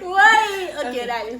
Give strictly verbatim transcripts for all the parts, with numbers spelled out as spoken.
Woy, ok, dale.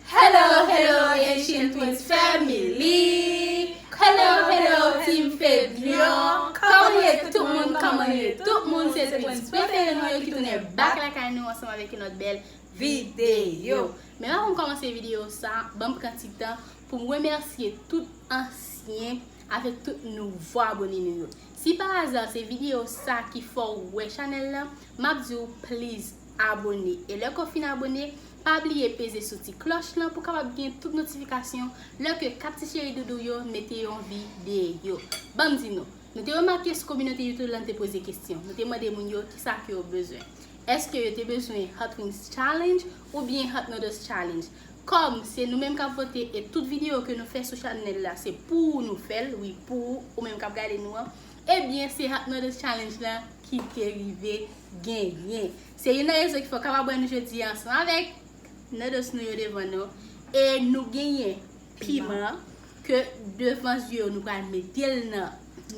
Hello, hello, Haitian Twins family. Hello, hello, Team Fedyon. Kòman nou ye tout moun? Kòman nou ye tout moun? Se twins prefere nou yo ki tounen back lakay nou ansanm avèk yon lòt bèl videyo. Men avan m kòmanse videyo sa, ban m pran ti tan pou m remèsye tout ansyen avèk tout nouvo abone nou yo. Si pa aza se videyo sa ki fè w wè chanèl la, m ap di w please abone. E lè ke w fin abone, pa bliye peze sou ti klòch lan pou w kapab gen tout notifikasyon lè ke kat ti cheri doudou yo mete yon videyo. Ban m di nou, nou te remake sou kominote YouTube lan, nou te poze kesyon. Nou te mande moun yo kisa ke yo bezwen. Èske yo te bezwen Hot Wings Challenge oubyen Hot Noodles Challenge? Kòm se nou menm k ap vote e tout videyo ke nou fè sou chanèl la, se pou ou nou fè l, wi, pou ou, ou menm k ap gade nou an, ebyen, se Hot Noodles Challenge la ki te rive genyen. Se youn nan rezon ki fè w kapab wè nou jodi a ansanm avèk noodles nou yo devan nou. E nou genyen piman ke devan zye yo nou pral mete l nan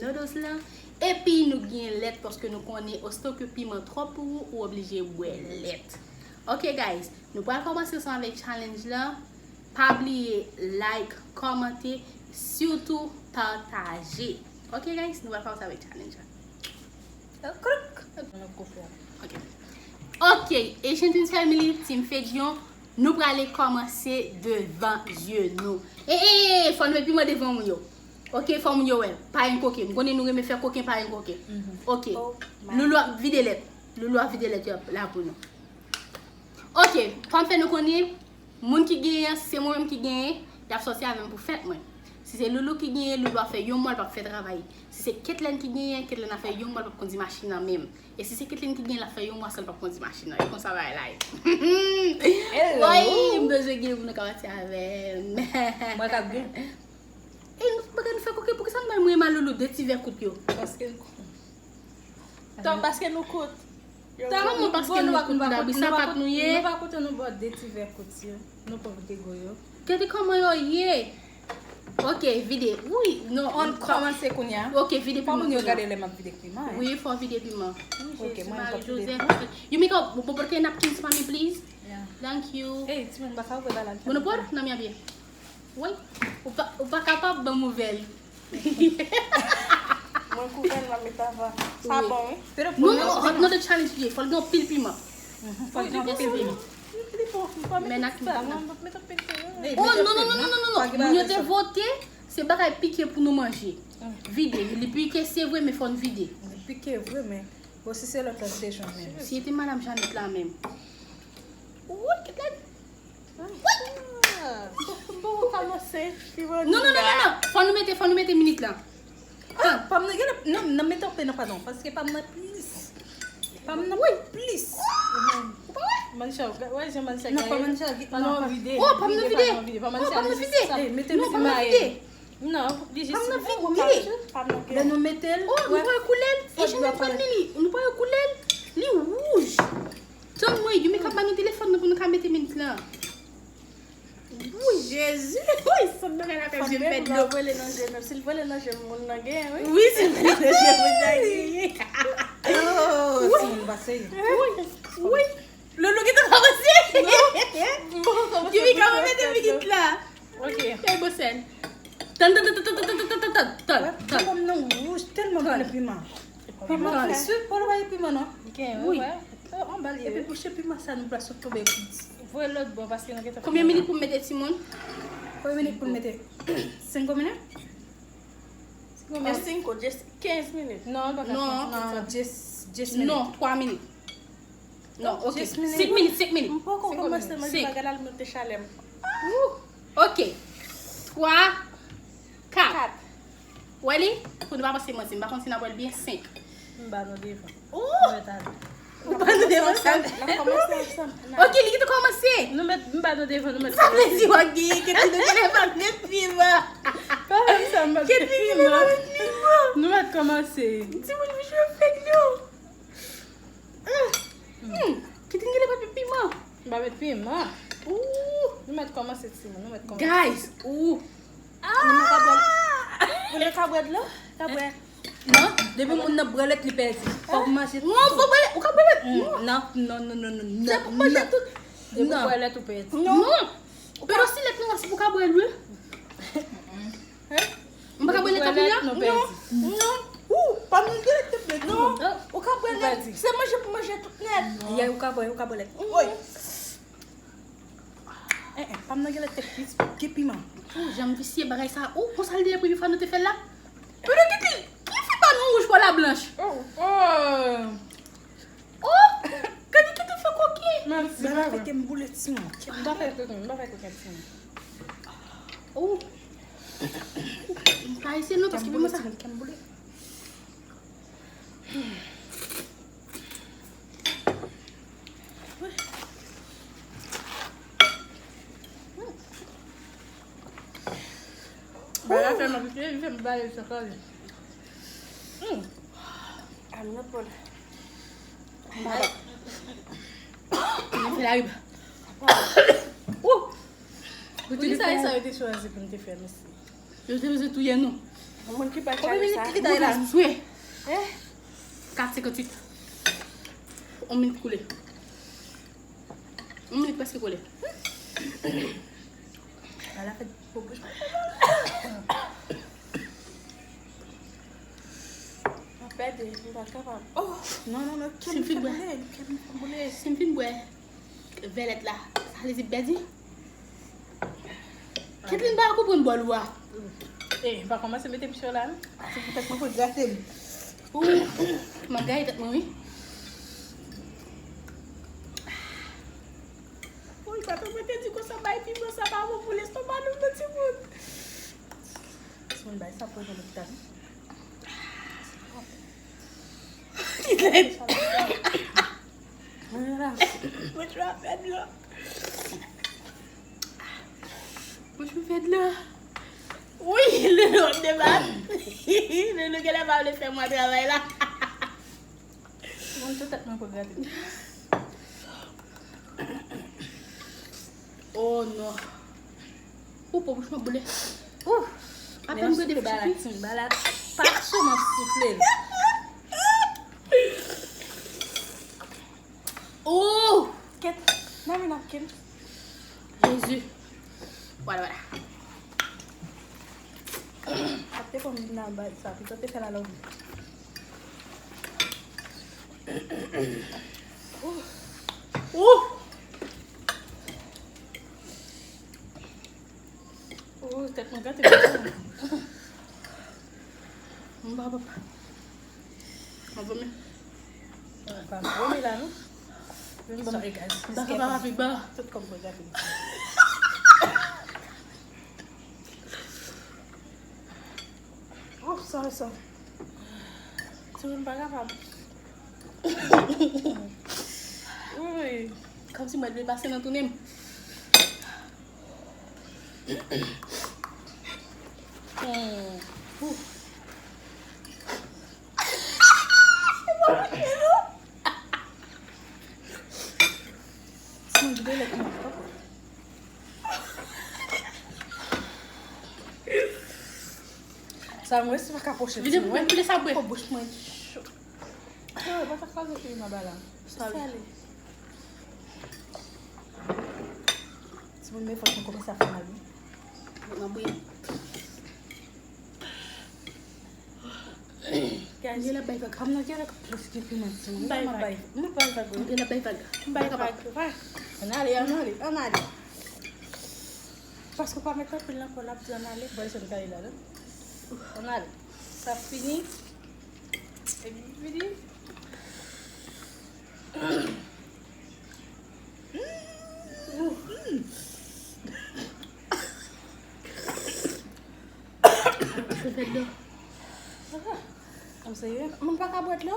noodles lan. Epi nou genyen lèt paske nou konnen osito ke piman twòp pou ou, ou oblije bwè lèt. Ok, guys, nou pral kòmanse ansanm avèk challenge lan. Pa bliye like, kòmante, sitou pataje. Ok, guys, nou pral kòmanse avèk challenge lan. Krk. Ok. Ok, Haitian Twins Family, Team Fedyon, nou prale kòmanse devan zye nou. E, e, e, fò nou met piman devan moun yo. Ok, fò moun yo wè. Pa gen koken. M konnen nou renmen fè koken, pa gen koken. Ok. Loulou ap vide lèt. Loulou ap vide lèt yo la pou nou. Ok, fò m fè nou konnen, moun ki genyen, si se mwen menm ki genyen, y ap sòti avè m pou fèt mwen. Si se Loulou ki genyen, Loulou ap fè yon mwa, l p ap fè travay. Si se Ketlen ki genyen, Ketlen ap fè yon mwa, l p ap kondi machin nan menm. E si se Ketlen ki genyen, l ap fè yon mwa san l p ap kondi machin nan. E konsa bagay la ye. Woy, m bezwen gen moun nan ka pati avè m. Mwen k ap gen. E nou, bagay nou fè koken, poukisa nou bay mwen mal Loulou de ti vè kout yo? Paske Tan, paske nou kout. Tan, nou paske bon, nou nou pa, kout, nou pa, nou pa koute, nou pa koute nou ba de ti vè kout yo. Nou pa koute gwo yo. Gade kòman yo ye. Ok, vide. Wi, non, on kòmanse kounye a. Ok, vide piman. Fò moun yo gade lè m ap vide piman. Wi, fò vide piman. Ok, mwen pa vide. Yumiko, bon, pote napkins pa mi, please. Thank you. Ey, timoun, ba sa ouvè ba la. Bon, nou pot nan mi a byen. Wi, ou pa, ou pa kapab ban m ouvè l. Mwen kouvè l, m ap met avan. Sa bon, wi. Non, non, non, non, the challenge li ye. Fò l gen anpil piman. Fò l gen anpil piman. Men ak piman. Oh, non, non, non, non, non, non. Moun yo te vote, se bagay pike pou nou manje. Vide, li pike, se vre, men fò n vide. Li pike vre, men bon, si se lòt la, li te jwenn menm. Si se te Madam Janet la menm. Wi, Ketlen. Ah. Bon, kòmanse. Non, non, non, non, non. Fò nou mete, fò nou mete minit la. Ah, pa m nan gen, non, nan mete anpil nan, padon, paske pa m nan plis. Pa m nan plis. Ou pa wè? Mancha, wè jan mancha. Non, pa mancha, pa nan vide. Oh, pa m nan vide. Oh, pa m nan vide. Mete, mete maye. Non, li jis pa m nan vide. Lè nou mete l, oh, nou pa wè koulè l. E jan nou pa mini, nou pa wè koulè l. Li wouj. Tann mwen, Yumi ka ba nou telefòn nan pou nou ka mete minit la. Wi, Jezi. Wi, sot bagay la fè zye m fè dlo. Vole nan je m. Si l vole nan je m, moun nan genyen, wi. Wi, si l vole nan je m, moun nan genyen. Oh, si moun pase. Wi, wi. Loulou gentan kòmanse. Yumi ka mete minit la. Ok. Fè bon sèl. Tann, tann, tann. Wè, piman nan wouj, tèlman plen piman. Piman fè. Piman fè. Polo pa gen piman non. Wi. Anba l ye. Epi bouche piman sa nou pral sot tonbe. Voye lòt bò paske nou gentan. Konbyen minit pou m mete timoun? Konbyen minit pou m mete? Senk minit? Senk minit. Senk, just kenz minit. Non, non, just, just minit. Non, twa minit. Non, ok. Senk minit, senk minit. M poko kòmanse manje bagay la, l monte chalè m. Ok. Twa, kat. Kat. Wè li? Pou nou pa panse manti, m pa konn si n ap wè l byen. Senk. M ba nou devan. Ou! Ou ba nou devan sa. N ap kòmanse ansanm. Ok, li gentan kòmanse. Nou met, m ba nou devan, nou met. Sa vle di w ap genyen, Ketline, nou genyen pa met piman. Pa menm sa, m pa met piman. Ketline gentan pa met piman. Nou met kòmanse. Timoun, misye fèk nou. Hmm. Ketline genlè pa met piman. M pa met piman. Ooh. Nou met kòmanse, timoun. Nou met kòmanse. Guys, ooh. Nou ka bwè. Moun yo ka bwè dlo? Ka bwè. Non, depi moun nan bwè lèt li pèdi. Fòk manje. Non, fòk bwè lèt. Ou ka bwè lèt. Non, non, non, non, non, non. Se pou manje tout. Depi ou bwè lèt ou pèdi. Non. Pedosilèt nan se pou ka bwè lwi. M pa ka bwè lèt ak lwi a? Non, non. Ou pa nan gen lèt tèt nèt non. Ou ka bwè lèt. Se manje pou manje tout nèt. Yè, ou ka bwè, ou ka bwè lèt. Woy. Eh, eh, pa m nan gen lèt tèt pis, gen piman. Ou janm visye bagay sa. Ou konsa l te ye premye fwa nou te fè l la? Pedo ki te, ki fi pa nou wouj pou la blanch? Oh, oh. Oh, gade ki te fè koki. Mèsi, bagay fè kè m boule ti moun. M pa fè koki, m pa fè koki ti moun. Oh. M pa eseye non paske pou mwen sa. Kè m boule. Bagay fè m anpil, li fè m bale sa kòl. Hmm. Amina Paul. Mwen fè la riba. Ou. Poukisa e sa yo te chwazi pou n te fè, mèsi? Yo te bezwen touye nou. Moun ki pa chale sa. Konbyen minit ki ta la? Swe. Eh? Kat senkanntuit. On minit koule. On minit prèske koule. Ala fèt pou bouch. Mwen pèdi, mwen pa kapab. Oh, non, non, non, kè m fè boule, kè m fè boule. Si m fin bwè vè lèt la, sa vle di m pèdi? Ketlin pa konprann bòl ou a. Eh, pa kòmanse mete pye w la, non. Se poutèt mwen pou grate m. Ou, m ap gaye tèt mwen, wi. Wi, tata mwen te di konsa, bay piman sa pa bon pou lestomak nou, non, timoun. Timoun, bay sa pou lopital. Ki tèt. Mwen la. Mwen trapè dlo. Bouch mwen fè dlo. Wi, Loulou ap debat. Loulou genlè pa vle fè mwen travay la. Mwen tout tèt mwen pou grate. Oh non. Ou po bouch mwen boule. Ou. Apèn mwen gade fouti. Bala pa sou mwen soufle. Ou. Kèt. Nan men napkin. Jezi. Vwala, vwala. Ap te fè m nan bay sa, pito te fè la lòv. Ou! Oh, tèt mwen gate. M pa, papa. Mwen vomi. Mwen pa vomi la, non. Sorry, guys. M pa kapab avèk ba. Tout kòm mwen gate. Oh, sorry, sorry. Timoun pa kapab. Wi. Kòmsi mwen vle pase nan tounen m. Hmm. Ouh. Timoun, vide lèt mwen. Sa mwen si pa ka pwoche. Vide pou mwen, kile sa bwè. Pou bouch mwen cho. Yo, pa ta kraze figi m anba la. Sale. Timoun, men fòk mwen kòmanse ap fè mal, wi. Mwen bouyi. Guys, gen lè bay vag. Kòm nan gen lè k ap plis gen piman, timoun. Bay vag. Mwen bay vag, wi. Gen lè bay vag. Bay vag. Ann ale, ann ale, ann ale. Paske w pa met anpil nan kò l, l ap di ann ale. Bon, se m k ale la, non? Ann ale. Sa fini. Epi fini. Ou fè dlo. Ou serye? Moun pa ka bwè dlo?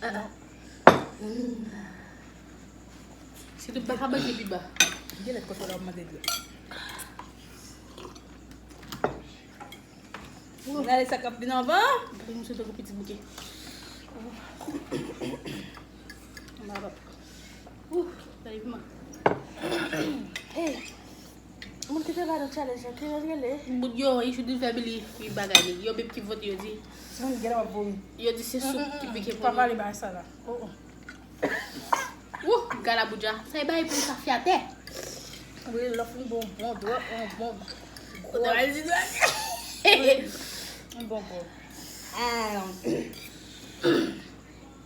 Ah, ah. Si nou pa ka manje pi ba. Gen lèt kote w la w mande dlo. Gade sa k ap vin anvan. Gade misye tankou pitit bouke. Mwen pa. Ouh, gade piman. Hey. Moun ki te ba nou challenge lan, ki jan l rele? Moun yo, Ichou di fè Billy, wi, bagay li. Yo menm ki vote, yo di. Timoun gen lè w ap vomi. Yo di se soup ki pike pou li. Pa pale bagay sa la. Oh, oh. Wouh, galaboudja. Sa e bay pou sa fyatè. Wi, lè w fin bon, bon dwòt, bon, bon. Kote a di dwòt. Wi, yon bon dwòt. Ah.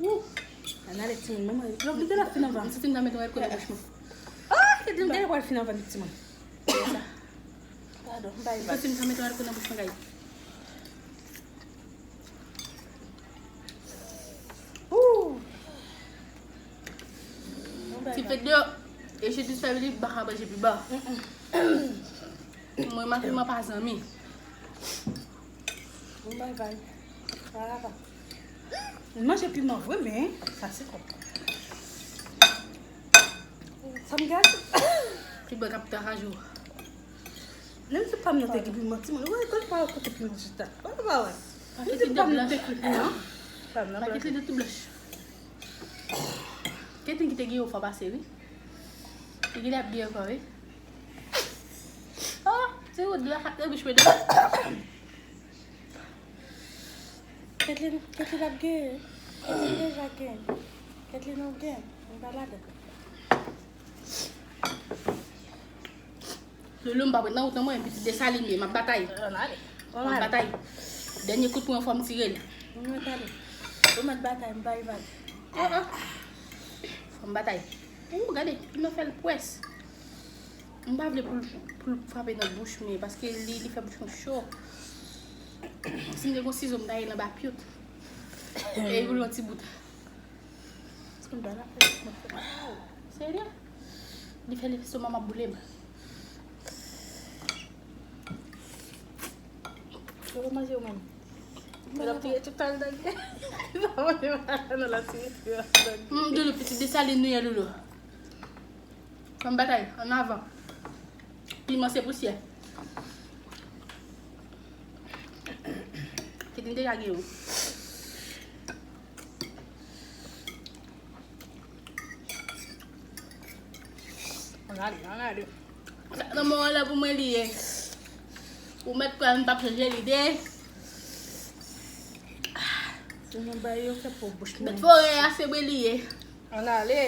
Wouh. Ann ale timoun, manman. Lè w vide la fin anvan. M santi m ta mete yon rèd kote bouch mwen. Ah, ki di m te pral fin anvan timoun. Sa. Padon, m bay vag. Santi m ta mete yon rèd kote nan bouch mwen, guys. Ooh. Ti fèt de, e je dis fè li baka manje pi ba. Mwen, ma fi, mwen pa zanmi. Mwen bay vag. Sa va. Mwen manje piman vre, men sa se kòb. Sa m gade. Piman k ap ta rajou. Menm si pa m nan te ki piman, timoun, wè, kòl pa kote piman chita. Wè, pa wè. Menm si pa m nan te ki piman. Pa m nan. Pakèt li de tou blanch. Ketin ki te gen yon fwa pase, wi. Li gen lè ap gen ankò, wi. Oh, se wòd la, sa te bouch mwen. Ketlin, Ketlin ap gen. Ketlin deja gen. Ketlin ap gen. Mwen pa ladan. Loulou, m pa pran nan wout nan mwen, pitit Desalin ye, m ap batay. Ann ale. M ap batay. Dènye kout pwen fò m tire l. Mwen mèt ale. Mwen mèt batay, m pa rival. Ah, ah. Fò m batay. Ou gade, m nan fè l pwès. M pa vle pou l, pou l frape nan bouch mwen, paske li, li fè bouch mwen cho. Si m te gon sizo, m ta ye nan ba pyot. E pou l yon ti bout. Konn bagay la fè mwen fè mal. Serye? Li fè lestomak m ap boule m. Yo manje ou menm. Men l ap tire tout tan l nan gè. Li pa manje mal non, l ap tire tout tan l nan gè. Hum, Doulou, pitit Desalin nou ye, Doulou. Ann batay, ann avan. Piman se pousyè. Kit m te ka gen yon. Ann ale, ann ale. Sa nan men w la pou mwen li ye. Ou mèt kwè m p ap chanje lide. Se nan bay yo fè po bouch mwen. Mèt forè a se mwen li ye. Ann ale,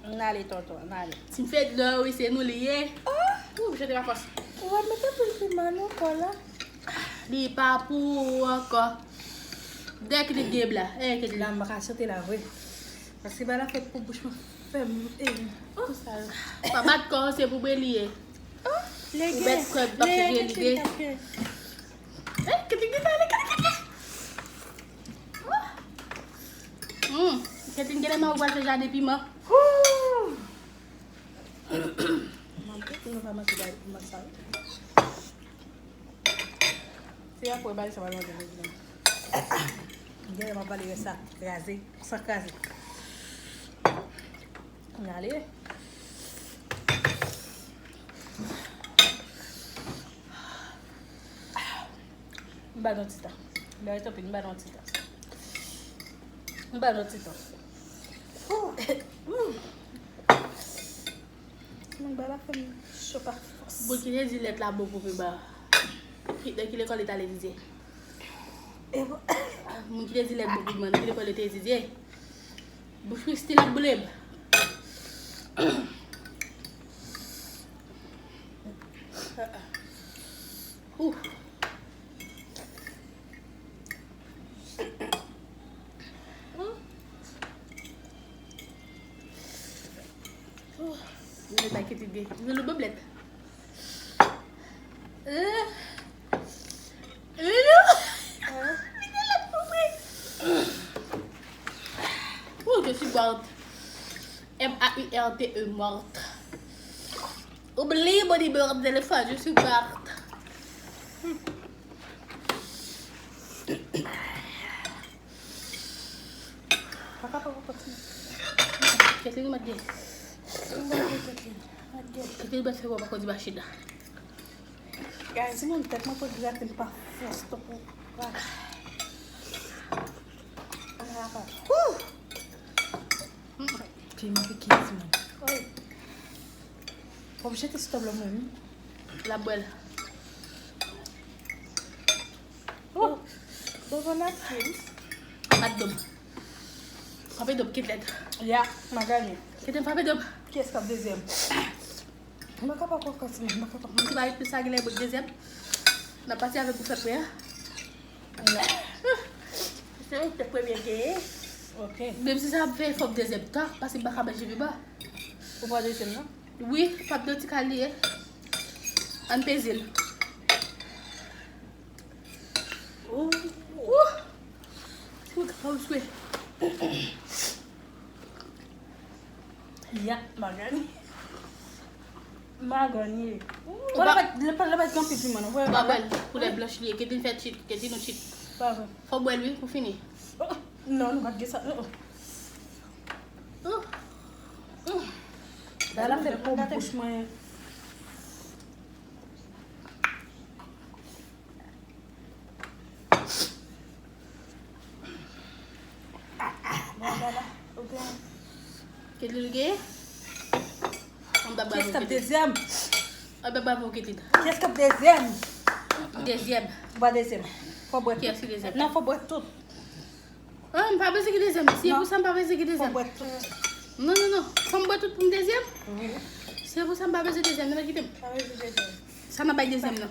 ann ale, tonton, ann ale. Ti m fè dlo, wi, se nou li ye. Oh! Ou oblije te pa fòs. Ou wè, mete pil piman nan kò la. Li pa pou ou ankò. Dèk li gen bla. Eh, Ketlin. La, m pa ka chante la, vre. Paske ba la fèt pou bouch mwen fè m, eh, pou sa yo. Pa bat kò, se pou mwen li ye. Oh, lege, ou mèt kwè m p ap chanje lide. Eh, Ketlin, Ketlin, Ketlin, Ketlin. Hmm, Ketlin genlè mari w pral fè jaden piman. Hoo! Manman, Ketlin pa manke bay piman sa yo. Se apre bay sa pral manje Ketlin. Genlè m ap vale rès sa kraze, san kraze. Ann ale. M ba nou ti tan. M ba nou ti tan. M ba nou ti tan. Mwen ba la fè m cho pa fòs. Bon, ki te di lèt la bon pou piman. Ki, nan ki lekòl li t al etidye? E bon. Moun ki te di lèt bon pou piman, nan ki lekòl li te etidye? Bouch Christine ap boule m. Ouh. Mwen pa kite de. Mwen lo boblèt. Euh. Euh. Mwen gen lòt pou mwen. Oh, je suis morte. M A U R T E, morte. Oubli body morte de lefwa, je suis morte. Papa, papa, papa. Kèt li mat gen. Kèt li mat gen. Kèt li bat fè wè pa kò di machin nan. Guys, mwen tèt mwen pou grate m pa fòs tankou. Wouh! Piman pike, timoun. Wi. Fò m jete stòp la mwen, wi. L ap bwè l. Oh, bon, bon, napkin. Bat do m. Frape do m, Ketlet. Ya, m a ganye. Ketlet, frape do m. Kiyès k ap dezyèm? M pa kapab pran kòs mwen, m pa kapab. Moun ki pa ret plis la, genlè bout dezyèm. N ap pati avèk ou fè prè a. Se ou ki te premye genyen. Ok. Menm si sa ap fè efò pou dezyèm tan, paske m pa ka manje piman. Ou pran dezyèm nan? Wi, pap de ti kal li ye. Ann peze l. Ou. Ou. Ou ka swe. Ya, magani. Magani. Ou pa, lè pa, lè pa gen anpil piman, non. Ou pa wè koulè blanch li ye, Ketline fè chit, Ketline ou chit. Pa vre. Fò w bwè l wi, pou fini. Oh, non, nou pa t gen sa. Oh, oh. Oh. Ba la fè pou bouch mwen. Bon, gade, ou gen. Ketline gen? Anba bravo, Ketline. Kiyès k ap dezyèm? Anba bravo, Ketline. Kiyès k ap dezyèm? Dezyèm. Ou pa dezyèm. Fò bwè tout. Kiyès ki dezyèm? Non, fò bwè tout. Ah, m pa bezwen gen dezyèm. Si e pou sa, m pa bezwen gen dezyèm. Fò bwè tout. Non, non, non. Fò m bwè tout pou m dezyèm? Wi. Si e pou sa, m pa bezwen dezyèm. Nan kite m. Pa bezwen dezyèm. Sa nan bay dezyèm nan.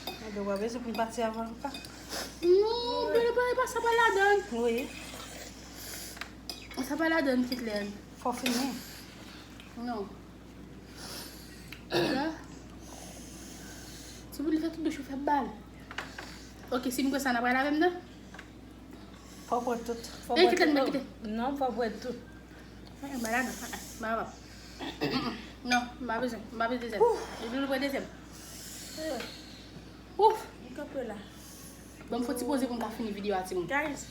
Anben, w ap bezwen pou n pati avan nou ka. Non, bebe, pa, pa sa pa ladan. Wi. Sa pa ladan, Ketline. Fò fini. Non. La. Ti bout li fè tout bouch ou fè bal. Ok, si m kwè sa, n ap pral avè m nan? Fò w pran tout. Fò w pran tout. Non, fò w pran tout. Eh, malad, eh, eh, m pa kapab. Mm, mm. Non, m pa bezwen, m pa bezwen dezyèm. Depi nou pran dezyèm. Ouf. M kanpe la. Bon, m fò ti poze pou m ka fini videyo a, timoun. Guys,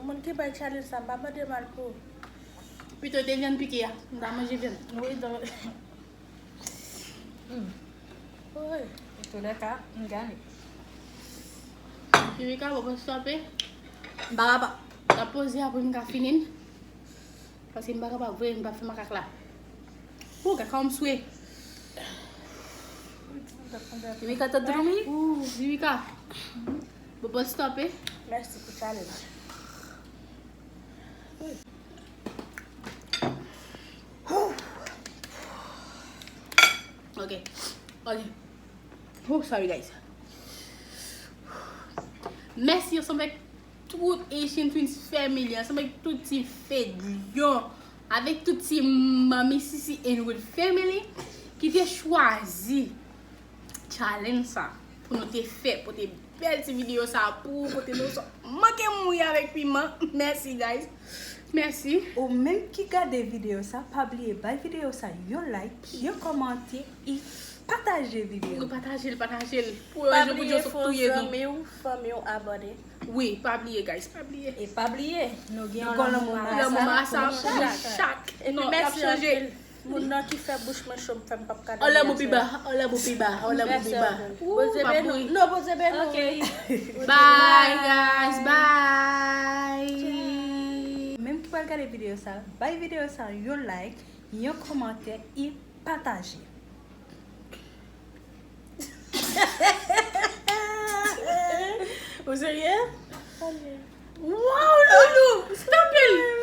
moun ki bay challenge sa, m pa mande mal pou ou. Pito te vyann pike a, m ta manje vyann. Wi, donk. Hmm. Wi. An tou lè ka, m gade. Vivica, bon, bon, stope. M pa kapab. N ap poze apre m ka fini l. Paske m pa kapab vre, m pa fè makak la. Ou gade kòman m swe. Vivica, tèt dwoumi? Ou, Vivica. Bon, bon, stope. Mèsi pou challenge. Ok. Ok. Oh, sorry, guys. Mèsi ansanm avèk tout Haitian Twins Family, ansanm avèk tout Team Fedlion, avèk tout Team Mommy Sisi and Wood Family ki te chwazi challenge sa pou nou te fè, pote bèl ti videyo sa pou ou, pote nou sa. Manke mouri avèk piman. Mèsi, guys. Mèsi. Ou menm ki gade videyo sa, pa bliye bay videyo sa yon like, yon kòmantè, e pataje videyo. Wi, pataje l, pataje l. Pou yon jou pou Dye sot touye nou. Pa bliye fè zanmi w, fanmi w abòne. Wi, pa bliye, guys, pa bliye. E pa bliye, nou gen yon lanmou marasa pou nou chak. Epi mèsi anpil. Moun nan ki fè bouch mwen cho, m fè m p ap ka dòmi aswè. Anlè boupi ba, anlè boupi ba, anlè boupi ba. Ou, Bondye beni w. Non, Bondye beni w. Ok. Bye, guys, bye. Menm ki pral gade videyo sa, bay videyo sa yon like, yon kòmantè, e pataje. Ou serye? Wow, Loulou, stop it!